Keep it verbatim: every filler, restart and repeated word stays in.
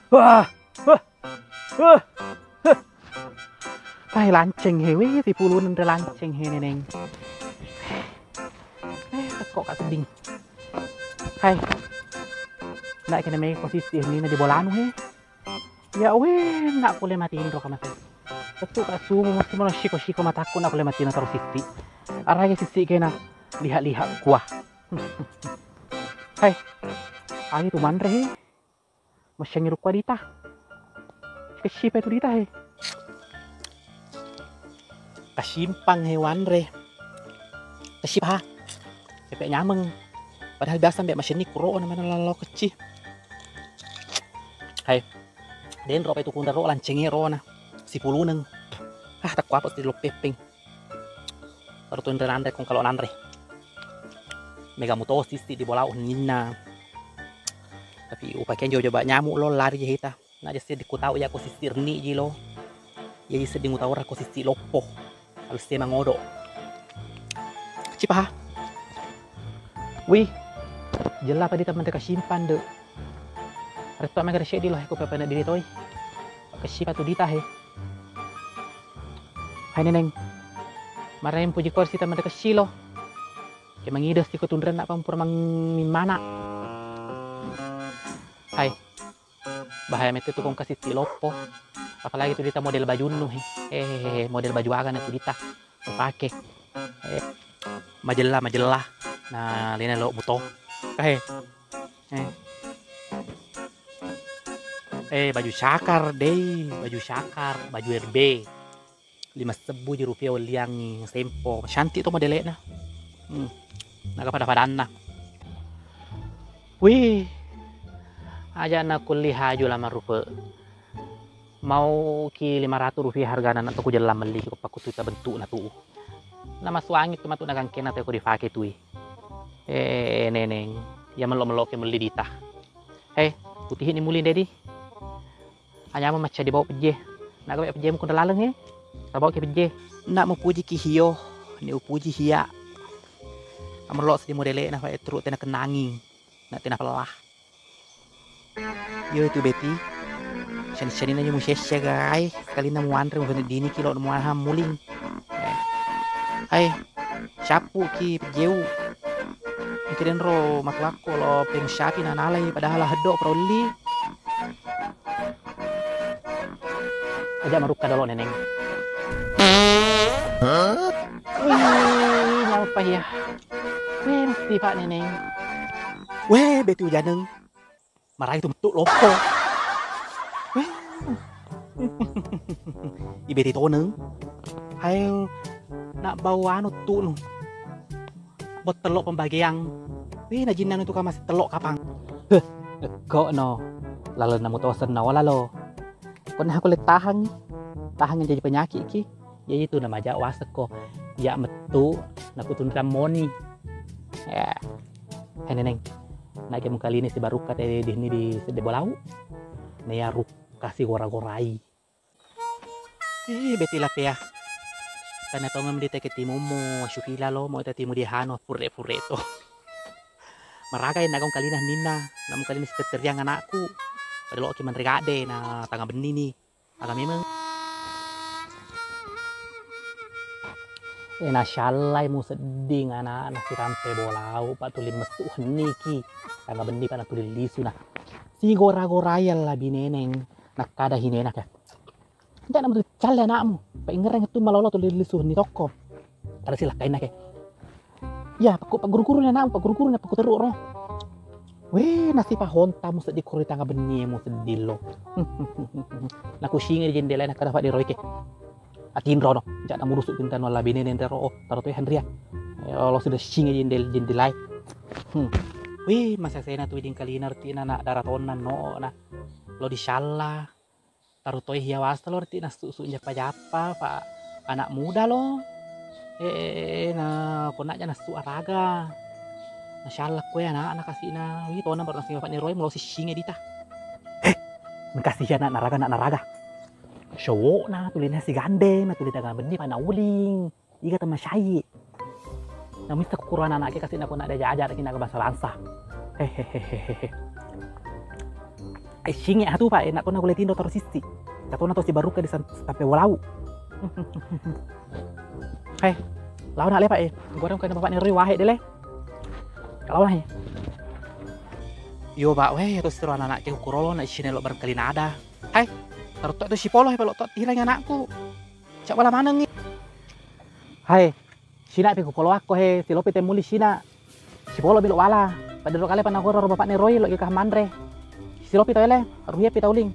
Wah, wah, wah, wah. Hai, lanceng he, weh, sipuluneng re lanceng he, Neneng. Eh, kok ka sedding. Hai. Ndak kena mega ko sissi hennina di bolanu he. Ya weh, ndak kulle matinro ka masih. Tetu ka sumu mesti mono siko-siko matakku ndak kulle matinro taro sissi. Arage sissi kena lihat-lihat kuah. Hai. Agi tu manre he. Massengngi rukku adita. Kessipa tu dita he. Kasimpang he wanre. Kessipa ha. Pepe nyameng. Padahal biasa mbak masenni kuro na mana lalau kecci. Hai. Denro apa itu kundaro lancenge rona. Sipuluneng. Ah, takku apa sih lo pepeng. Baru tu nanre kong kalau nanre. Mega muto sissi di bolau henninna. Tapi upakeng jojo ba nyamuk lo lari jahita. Naja seddi kutau ya ko sissi renni ji lo. Ya ji seddi mutau ra ko sissi loppo. Alus tema ngodo. Cipaha. Wih. Jella apa di teman dekat simpan de. Retto mega seddi lo ko pepe diri toi. Kessipa tu dita he. Hai Neneng. Maraeng puji korsi teman dekat silo. Ke mangideng siko tunrenna pampura mang mimmana. Hai. Bahaya mette tu kong kasissi loppo. Apalagi tu dita model bajunnu he. Hehehe, model baju aga na tu dita upake. Eh, majella, majella. Na lena lo muto. Kahe. Eh. Eh, baju syakar dei, baju syakar, baju R B. Lima sebbu ji rupiah welliangngi sempo. Cantik to modele'na. Hmm. Naga pada-padanna. Wih. Aja na kulli haju lama rupe. Mau ki lima ratu rupiah hargana na to kujella melli ko pakkutuita bentukna tu. Na masuangi tu matu na gangkena to ko dipake tui. Eh, Neneng. Ya mello-mello ke melli dita. Hei, putihini muli, Dedi. Anyama macca dibawa pejje. Naga pejje mukun laleng he. Tabawa ke pejje. Nak mupuji ki hio, ni upuji hia. Amerlo seddi modele na fa etru tena kenangi. Nak tena pelah. Yo itu Beti. Seni-seni na musesya gai. Sekali na muanre muanre dini kilo muanre muling. Eh. Hai, cappu ki pejjeu. Engka denro matuakko lo peng syapi na nalai padahal heddo perolli. Aja marukka dolo Neneng. Wih, nyapa ya. Wih, mesti Pak Neneng. Weh, Beti ujaneng. Marai tu mettu loppo. Weh. Iberi toneng. Hai nak bau anu tu nu. Bottello pembagiang. Weh, na jinna nu tu kamase tello kapang. Heh, kok no. Lalenna mutosen na wala lo. Kok nah aku le tahang. Tahang jadi penyakit ki. Jadi tu na maja wasekko. Ya metu nakutunrang moni. Ya. Hai Neneng. Nake mengkaline sibarukka te di sini di sedde bolau. Nea rukka sigora-gorai. Eh, Beti lapea. Tania tongeng di teke timummu, syukila lo, mo tatimu di hano, purre-purre to. Maraga e nagong kalina ninna, namu kalina siteteriang anakku. Pada loki manre gade na tanga benni ni. Aga memeng. Eh, nasyallai musedding anakna sirampe bolau, Pak, tuli messu henniki. Tanga benni, Pak, natuli lisu na. Sigora-gorai alla bineneng, nakkada hinena ke. Ndak namu calle anakmu, paingereng tu malolo tuli lisu ni tokko. Kada silakkainna ke. Ya, pakku pagguru-guru ni anakmu, pagguru-guru ni pakku teruk ro. Weh, nasipa hontamu seddi kuri tanga benni mu seddi lo. Naku singa di jendela na kada fadi roike. Atinro no, jak namurusu pinta no labine nendero, oh, taro tu handria. Ya Allah, sudah singa jendel jendelai. Hmm. Weh, masa sena tu iding kalina artina na daratonna no na. Lo disalla. Tarutoi hiya wasa lo reti nassu-su jappa-jappa, pa anak muda lo. Eh, eh, eh, na konna ja nassu araga. Nasyalla kue anak, anak kasina. Wi tona baru nasi bapak ni roi mulo sissinge dita. Eh, engkasi anak naraga, anak naraga. Cowokna tuli nasi gandeng, na tuli dagang benih, pa na uling. Iga temasyai. Namissa kukuro anak-anak ke kasi nako nak diajar-ajar lagi nak bahasa bangsa. Hehehehe. Eh, singe atu, Pak, eh, nak kona gule tindo taro sissi. Katona to sibaruka di san-, sampe walau. Hei, lao nak le, Pak, eh. Goreng kena bapak neroi wahe dele. Kalau lah, eh. Yo, Pak, weh, terus terus anak-anak ke kurolo nak sini lo barangkali nada. Hai, tarutto tu sipolo, he, pelo to hilang anakku. Cak wala manengi. Hai, sina pe ku polo akko he, silopi te muli sina. Sipolo bilo wala. Pada ro kale panagoro ro bapakne roi lo ika manre. Silopi to ele, ruhia pi tauling.